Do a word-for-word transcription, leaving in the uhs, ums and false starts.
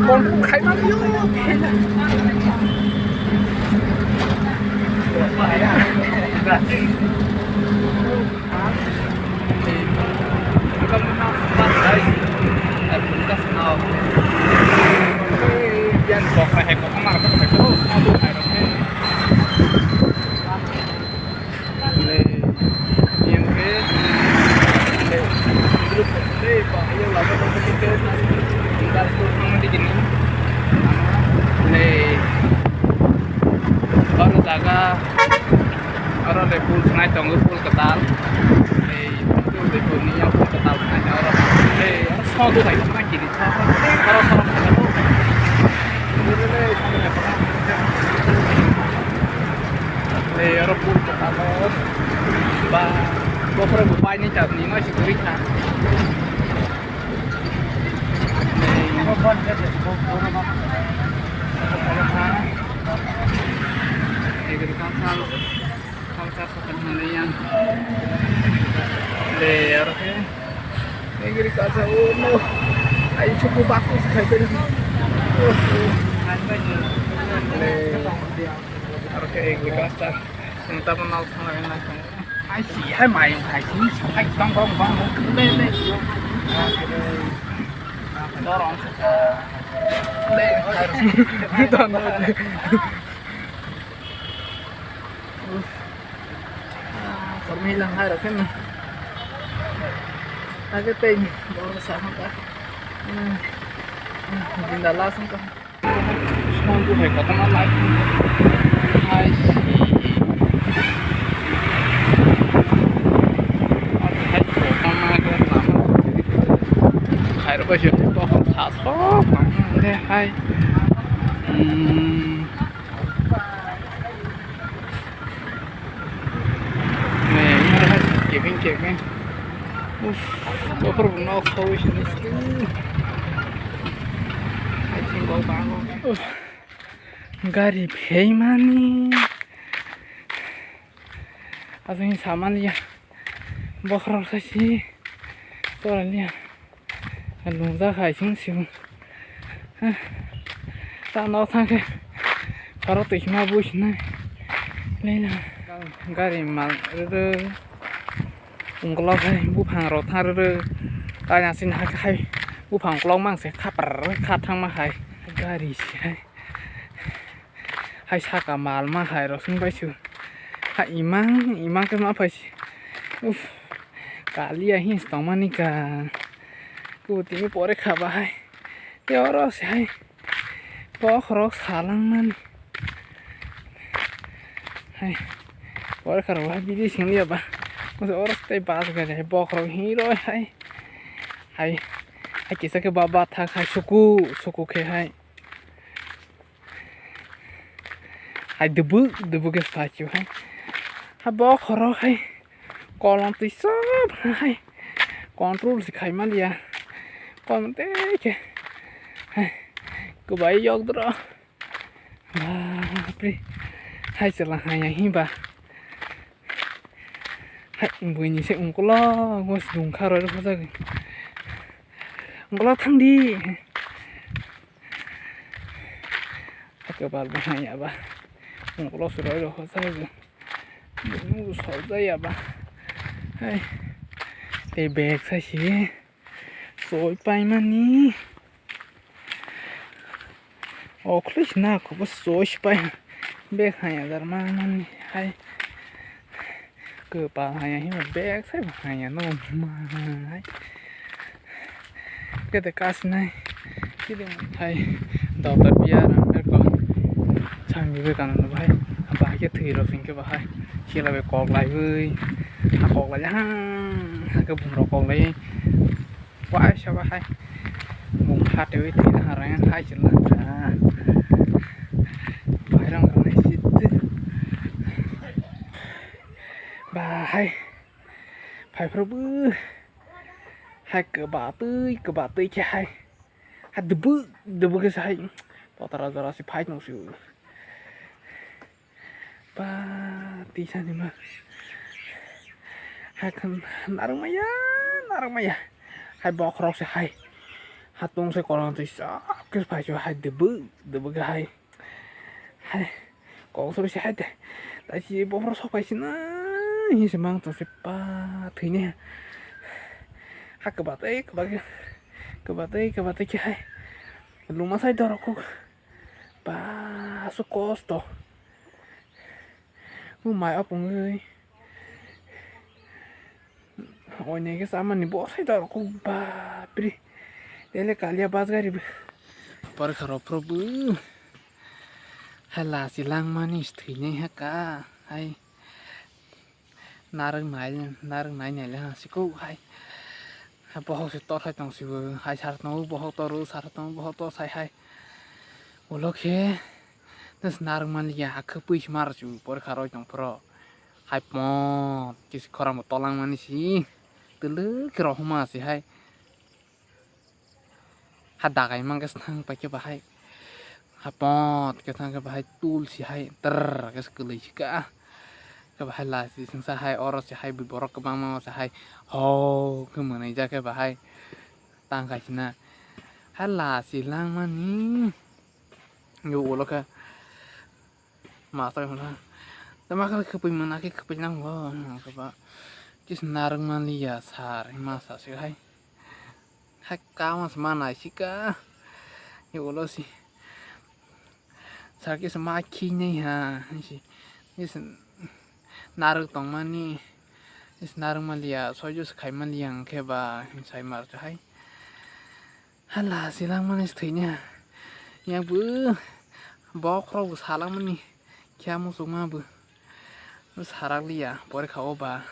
Control khaimani. Oro jaga, oro le pool sanai tongo, pool kwtal. Ei, pool ni pool kwtal sanai oro. Ei, oro sodu bai ma kiri sa. Oro sodu bai. Ei, oro pool kwtal. Ba, bokhorok bo paini chapni no si kwrwi kha. Agricultural, culture sa tong hwnwi yang. Le, oro khe agriculture, oh no. Ai, suku baku se khai teri. Le, oro khe agriculture. Ang tamo nal thang lai nai thang. Hai si, hai mai, hai si, hai tong bong bong, le, le. Dorong. Le. Dorong. Kormi lang hai rok khen. Age tei ni, dorong sa hangka. Jinda lasung ka. Song buphai kotorma lai. Hai si. Hai kotorma khe lama. Khairok bai se tokon sa sok. Hai. Hmm. Kebeng kebeng. Uff, bokhorok nok sawi sini sini. Hai tingkol bango. Uff, gari pheimani. Aswkni samani ya. Bokhorok saisi. Chorani ya. Lungjak hai sing sing. Ta nok thang khe. Khoro twi sima bui sinai. Leila. Gari mal rwrw. Ungkolok hai buphang rok thang rwrw. Tani aswkni hai buphang ukolok mang se khapar kha thangma hai. Gari se hai. Hai saka mal ma hai rok sung bai su. Ha imang imang khe ma phai si. Uff. Kaliya hins tongmani ka. Kutini pore kha ba hai. Te oro se hai. Bokhorok salangmani. Hai. Pore kha rok hai bidi sing liya ba. Oro tei bus gari hai bokhorok hiro hai. Hai. Hai kisa khe ba ba thak hai suku suku khe hai. Hai dubuk dubuk khe phai chu hai. Ha bokhorok hai kolom twi sob hai control se khai man ya. Kolom tei khe hai kwbai yok dro. Bapre. Hai chwla hai ya hiba. Hai buini se ungkolok bo se dungkha roi rw jagwi. Ungkolok thang di. Kebal bo haya ba. Ungkolok se roi rw jagwi. Buini bo sojaya ba. Hai. Tei bag sai si. Soi paimani. Okhlis na khubo soi pai. Bag haya jar mani hai. Kwpal haya hima bag sai bo haya no mai. Kete kasinai. Kete hai doctor biya rang ko. Chang bibe kana no bai. Bahai khe thwi rok sing khe bahai. Sila be kok lai bai. Ha kok lai ha. Ha khe bumrok kok lai. Waisa bahai. Bung phatewi thwina harang hai chwla. Bairang rwnai sitwi. Bahai. Phaiphru bw. Hai kwbatwi kwbatwi khe hai. Ha dubu dubu khe hai. Totara jora se phai nung su. Ba tisa ni ma. Hai khan narwk maya. rwk maya. Hai bokhorok se hai. Hatung se koron twi chap khe phai se hai debwk debwk khe hai. Hai kok sori se hai de. Tai si bokhorok sok phai se na hi se mang tong se pa thwini. Ha kwbatwi kwbatwi kwbatwi kwbatwi khe hai. Luma sai dorok kok. Ba, aswk kosto. O mai apungwi. Oinai khe chamani bo sai dorok kok bapri. Tele kalia bus gari bo. Porkha rok phuru bo. Hai lachi langmani thwinai ha ka. Hai. Narwk nai, narwk nai nai le ha sikuk hai. Hai bohok se tor hai tong sibo, hai sar tongo bohok toro, sar tongo bohok tor sai hai. Ulo khe, tes narwk manliya, ha khwpwi se mar chu porkha roi tong phoro. Hai pon, kisi khorang bo tolang mani si, twlwk khe rohoma si hai. Ha dagai mang khe thang pai khe bahai. Ha pot khe thang khe bahai tul si hai. Ter khe kwlwi si ka. Khe bahai la si sengsa hai oro si hai borok kwbangma se hai. Ho khe mwnai ja khe bahai. Tang khai sina. Ha la si langmani. Yo ulo khe. Masai hwnha. Tama khe khwpwi mona khe khwpwi nango. Khe ba. Kis narwk manliya sar. Ma sa se hai. Hai kama se ma nai si ka. Ni ulo si. Sar kisa ma khinai ha. Si. Kis narwk tongmani. Kis narwk manliya. Soijo se khai manliya hwnkhe ba. Sai mar hai. Hala silang mani se thwini ha. Yang bo. Bokhorok bo salang mani. Kya muchung ma bo. Sarak liya. Pore kha o ba.